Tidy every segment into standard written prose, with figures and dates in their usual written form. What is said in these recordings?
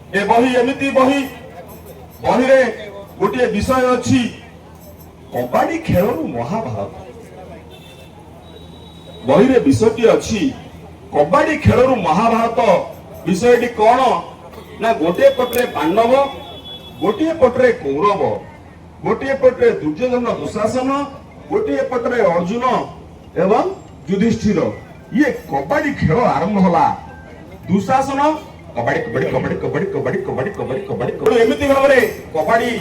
ଏ ବହି ଏମିତି ବହି, ବହିରେ ଗୋଟିଏ ବିଷୟ ଅଛି, କବାଡି ଖେଳରୁ ମହାଭାରତ। ବହିରେ ବିଷୟଟି ଅଛି କବାଡି ଖେଳରୁ ମହାଭାରତ। ବିଷୟଟି କଣ ନା ଗୋଟିଏ ପଟରେ ପାଣ୍ଡବ, ଗୋଟିଏ ପଟରେ କୌରବ, ଗୋଟିଏ ପଟରେ ଦୁର୍ଯ୍ୟୋଧନ ଦୁଶାସନ, ଗୋଟିଏ ପଟରେ ଅର୍ଜୁନ ଏବଂ ଯୁଧିଷ୍ଠିର। ଇଏ କବାଡି ଖେଳ ଆରମ୍ଭ ହେଲା। ଦୁଶାସନ କବାଡି କବାଡି କବାଡି କବାଡି କବାଡି କବାଡି କବାଡି କବାଡି କବାଡି, ଏମିତି ଭାବରେ କବାଡି,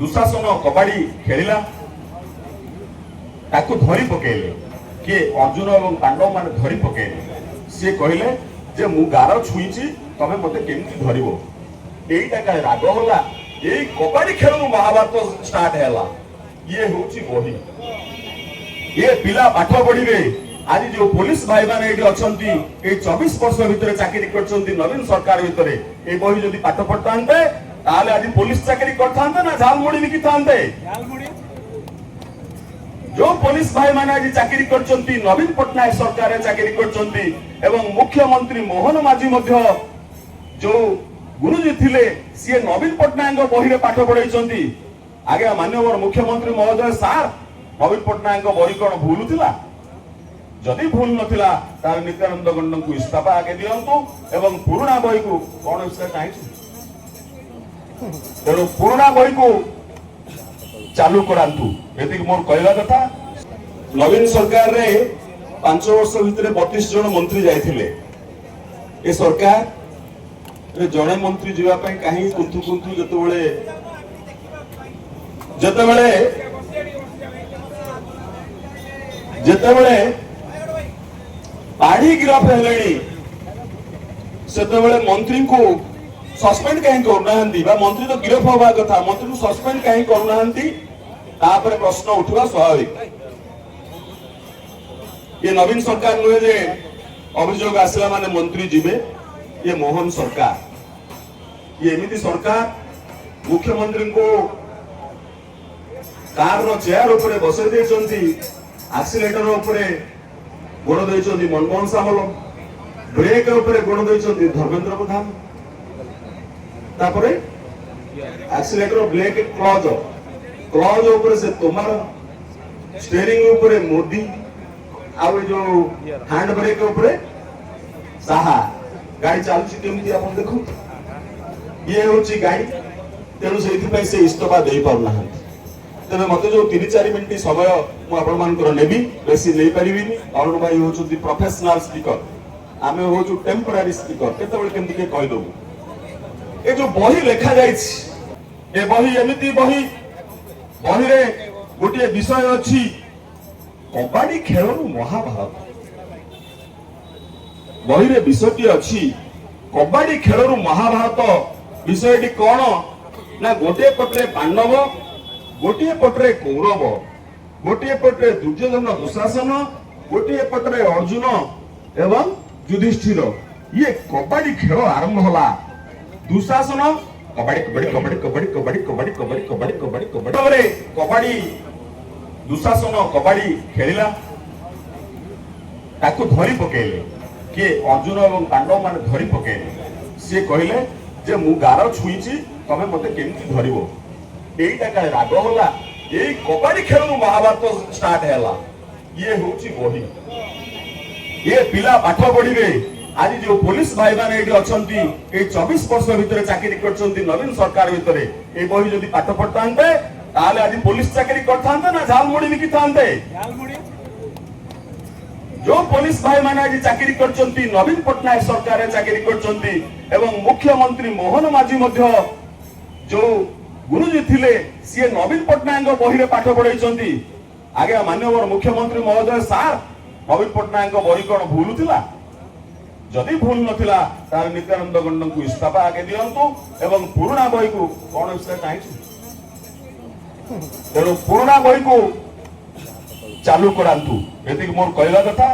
ଦୁଶାସନ କବାଡି ଖେଳିଲା। ତାକୁ ଧରି ପକେଇଲେ। କିଏ? ଅର୍ଜୁନ ଏବଂ ପାଣ୍ଡବ ମାନେ ଧରି ପକେଇଲେ। ସିଏ କହିଲେ ଯେ ମୁଁ ଗାର ଛୁଇଁଛି, ତମେ ମତେ କେମିତି ଧରିବ? ଏଇଟା କାଳେ ରାଗ ହେଲା। ଏଇ କବାଡି ଖେଳରୁ ମହାଭାରତ ଷ୍ଟାର୍ଟ ହେଲା। ଇଏ ହଉଛି ବହି। ଇଏ ପିଲା ପାଠ ପଢିବେ। ଆଜି ଯୋଉ ପୋଲିସ ଭାଇମାନେ ଏଇଠି ଅଛନ୍ତି, ଏଇ 24 ବର୍ଷ ଭିତରେ ଚାକିରି କରିଛନ୍ତି ନବୀନ ସରକାର ଭିତରେ, ଏଇ ବହି ଯଦି ପାଠ ପଢିଥାନ୍ତେ, ତାହେଲେ ଆଜି ପୋଲିସ ଚାକିରି କରିଥାନ୍ତେ ନା ଝାଲମୁଢି ବିକିଥାନ୍ତେ? ଯୋଉ ପୋଲିସ ଭାଇମାନେ ଆଜି ଚାକିରି କରିଛନ୍ତି, ନବୀନ ପଟ୍ଟନାୟକ ସରକାରରେ ଚାକିରି କରିଛନ୍ତି ଏବଂ ମୁଖ୍ୟମନ୍ତ୍ରୀ ମୋହନ ମାଝୀ ମଧ୍ୟ ଯୋଉ ଗୁରୁଜୀ ଥିଲେ, ସିଏ ନବୀନ ପଟ୍ଟନାୟକଙ୍କ ବହିରେ ପାଠ ପଢେଇଛନ୍ତି। ଆଜ୍ଞା, ମାନ୍ୟବର ମୁଖ୍ୟମନ୍ତ୍ରୀ ମହୋଦୟ ସାର୍, ନବୀନ ପଟ୍ଟନାୟକଙ୍କ ବହି କଣ ଭୁଲ ଥିଲା? ଯଦି ଭୁଲ ନଥିଲା, ତାହେଲେ ନିତ୍ୟାନନ୍ଦ ଗଣ୍ଡଙ୍କୁ ଇସ୍ତଫା ଆଗେ ଦିଅନ୍ତୁ ଏବଂ ପୁରୁଣା ବହିକୁ, କଣ ଇସ୍ତଫା ଚାହିଁଛୁ, ତେଣୁ ପୁରୁଣା ବହିକୁ ଚାଲୁ କରାନ୍ତୁ। ଏତିକି ମୋର କହିବା କଥା। ନବୀନ ସରକାରରେ 5 ବର୍ଷ ଭିତରେ 32 ଜଣ ମନ୍ତ୍ରୀ ଯାଇଥିଲେ। ଏ ସରକାର ଜଣେ ମନ୍ତ୍ରୀ ଯିବା ପାଇଁ କାହିଁକି କୁନ୍ଥୁ କୁନ୍ଥୁ? ଯେତେବେଳେ ଯେତେବେଳେ ଯେତେବେଳେ ପାଢୀ ଗିରଫ ହେଲେଣି, ସେତେବେଳେ ମନ୍ତ୍ରୀଙ୍କୁ ସସ୍ପେଣ୍ଡ କାହିଁ କରୁନାହାନ୍ତି? ବା ମନ୍ତ୍ରୀ ତ ଗିରଫ ହବା କଥା, ମନ୍ତ୍ରୀଙ୍କୁ ସସ୍ପେଣ୍ଡ କାହିଁ କରୁନାହାନ୍ତି? ତାପରେ ପ୍ରଶ୍ନ ଉଠିବା ସ୍ୱାଭାବିକ। ଇଏ ନବୀନ ସରକାର ନୁହେଁ ଯେ ଅଭିଯୋଗ ଆସିଲା ମାନେ ମନ୍ତ୍ରୀ ଯିବେ। ଇଏ ମୋହନ ସରକାର। ଇଏ ଏମିତି ସରକାର, ମୁଖ୍ୟମନ୍ତ୍ରୀଙ୍କୁ କାରର ଚେୟାର ଉପରେ ବସେଇ ଦେଇଛନ୍ତି, ଆକ୍ସିଲେଟର ଉପରେ ଗୋଡ଼ ଦେଇଛନ୍ତି ମନମୋହନ ସାମଲ, ବ୍ରେକ୍ ଉପରେ ଗୋଡ଼ ଦେଇଛନ୍ତି ଧର୍ମେନ୍ଦ୍ର ପ୍ରଧାନ, ତାପରେ ଆକ୍ସିଲେଟର, ବ୍ରେକ୍, କ୍ଲଜ, କ୍ଲଜ ଉପରେ ସେ ତୋମାର, ଷ୍ଟେରିଂ ଉପରେ ମୋଦି, ଆଉ ଏ ଯୋଉ ହ୍ୟାଣ୍ଡ ବ୍ରେକ୍ ଉପରେ ସାହା। ଗାଡି ଚାଲୁଛି କେମିତି ଆପଣ ଦେଖନ୍ତୁ। ଇଏ ହଉଛି ଗାଡି। ତେଣୁ ସେଇଥିପାଇଁ ସେ ଇସ୍ତଫା ଦେଇପାରୁନାହାନ୍ତି। ତେବେ ମତେ ଯୋଉ 3-4 ମିନିଟ ସମୟ ମୁଁ ଆପଣମାନଙ୍କର ନେବି, ବେଶୀ ନେଇପାରିବିନି। ଅରୁଣ ଭାଇ ହଉଛନ୍ତି ପ୍ରଫେସନାଲ ସ୍ପିକର, ଆମେ ହଉଛୁ ଟେମ୍ପୋରାରୀ ସ୍ପିକର, କେତେବେଳେ କେମିତି ଟିକେ କହିଦବୁ। ଏ ଯୋଉ ବହି ଲେଖା ଯାଇଛି, ଏ ବହି ଏମିତି ବହି, ବହିରେ ଗୋଟିଏ ବିଷୟ ଅଛି କବାଡି ଖେଳରୁ ମହାଭାରତ। ବହିରେ ବିଷୟଟି ଅଛି କବାଡି ଖେଳରୁ ମହାଭାରତ। ବିଷୟଟି କଣ ନା ଗୋଟିଏ ପଟରେ ପାଣ୍ଡବ, ଗୋଟିଏ ପଟରେ କୌରବ, ଗୋଟିଏ ପଟରେ ଦୁର୍ଯ୍ୟୋଧନ ଦୁଶାସନ, ଗୋଟିଏ ପଟରେ ଅର୍ଜୁନ ଏବଂ ଯୁଧିଷ୍ଠିର। ଇଏ କବାଡି ଖେଳ ଆରମ୍ଭ ହେଲା। ଦୁଶାସନ କବାଡି କବାଡି କବାଡି କବାଡି କବାଡି କବାଡି କବାଡି କବାଡି କବାଡି କବାଡି ଭାବରେ କବାଡି, ଦୁଶାସନ କବାଡି ଖେଳିଲା। ତାକୁ ଧରି ପକେଇଲେ। କିଏ? ଅର୍ଜୁନ ଏବଂ ପାଣ୍ଡବ ମାନେ ଧରି ପକେଇଲେ। ସିଏ କହିଲେ ଯେ ମୁଁ ଗାର ଛୁଇଁଛି, ତମେ ମତେ କେମିତି ଧରିବ? ଏଇଟା କାଳେ ରାଗ ହେଲା। ଏଇ କବାଡି ଖେଳରୁ ମହାଭାରତ ଷ୍ଟାର୍ଟ ହେଲା। ଇଏ ହଉଛି ବହି। ଇଏ ପିଲା ପାଠ ପଢିବେ। ଆଜି ଯୋଉ ପୋଲିସ ଭାଇମାନେ ଏଇଠି ଅଛନ୍ତି, ଏଇ 24 ବର୍ଷ ଭିତରେ ଚାକିରି କରିଛନ୍ତି ନବୀନ ସରକାର ଭିତରେ, ଏଇ ବହି ଯଦି ପାଠ ପଢିଥାନ୍ତେ, ତାହେଲେ ଆଜି ପୋଲିସ ଚାକିରି କରିଥାନ୍ତେ ନା ଝାଲମୁଢି ବିକିଥାନ୍ତେ? ଯୋଉ ପୋଲିସ ଭାଇମାନେ ଆଜି ଚାକିରି କରିଛନ୍ତି, ନବୀନ ପଟ୍ଟନାୟକ ସରକାରରେ ଚାକିରି କରିଛନ୍ତି ଏବଂ ମୁଖ୍ୟମନ୍ତ୍ରୀ ମୋହନ ମାଝୀ ମଧ୍ୟ ଯୋଉ ଗୁରୁଜୀ ଥିଲେ, ସିଏ ନବୀନ ପଟ୍ଟନାୟକଙ୍କ ବହିରେ ପାଠ ପଢେଇଛନ୍ତି। ଆଜ୍ଞା, ମାନ୍ୟବର ମୁଖ୍ୟମନ୍ତ୍ରୀ ମହୋଦୟ ସାର୍, ନବୀନ ପଟ୍ଟନାୟକଙ୍କ ବହି କଣ ଭୁଲ ଥିଲା? ଯଦି ଭୁଲ ନଥିଲା, ତାହେଲେ ନିତ୍ୟାନନ୍ଦ ଗଣ୍ଡଙ୍କୁ ଇସ୍ତଫା ଆଗେ ଦିଅନ୍ତୁ ଏବଂ ପୁରୁଣା ବହିକୁ, କଣ ଇସ୍ତଫା ଚାହିଁଛୁ, ତେଣୁ ପୁରୁଣା ବହିକୁ ଚାଲୁ କରାନ୍ତୁ। ଏତିକି ମୋର କହିବା କଥା।